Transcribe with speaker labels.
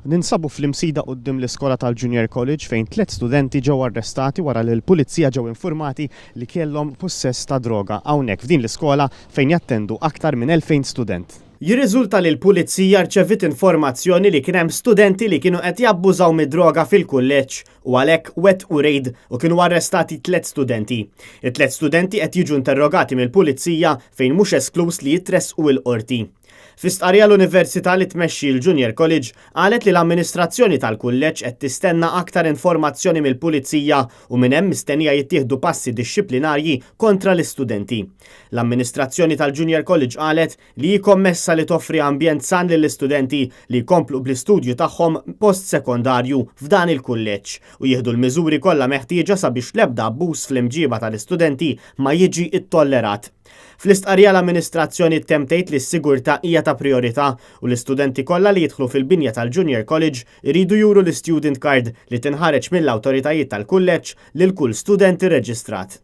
Speaker 1: Ninsabu fl-Imsida quddiem l-iskola tal-Junior College fejn tliet studenti ġew arrestati wara li l-Pulizija ġew infurmati li kellhom pussess ta' droga hawnhekk f'din l-iskola fejn jattendu aktar minn 2,000 student. Jirriżulta li l-Pulizija rċeviet informazzjoni li kien hemm studenti li kienu qed jabbużaw mid-droga fil-kulleġġ u għalhekk wettqu rejd u kienu arrestati tliet studenti. It-tliet studenti qed jiġu interrogati mill-Pulizija fejn mhux eskluż li jitressqu l-Qorti. Fi stqarrija l-Università li tmexxi l-Junior College qalet li l-amministrazzjoni tal-kulleġġ qed tistenna aktar informazzjoni mill-Pulizija u minn hemm mistennija jittieħdu passi dixxiplinarji kontra l-istudenti. L-amministrazzjoni tal-Junior College qalet li hi kommessa li toffri ambjent san lill-istudenti li jkomplu bl-istudju tagħhom post-sekondarju f'dan il-kulleġġ u jieħdu l-miżuri kollha meħtieġa sabiex l-ebda abbuż fl-imġiba tal-istudenti ma jiġi ttollerat. Fl-istqarrija l-amministrazzjoni ttemm tgħid li s-sigurtà hija ta' prijorità u l-istudenti kollha li jidħlu fil-binja tal-Junior College iridu juru l-istudent card li tinħareġ mill-awtoritajiet tal-kulleġġ lil kull student irreġistrat.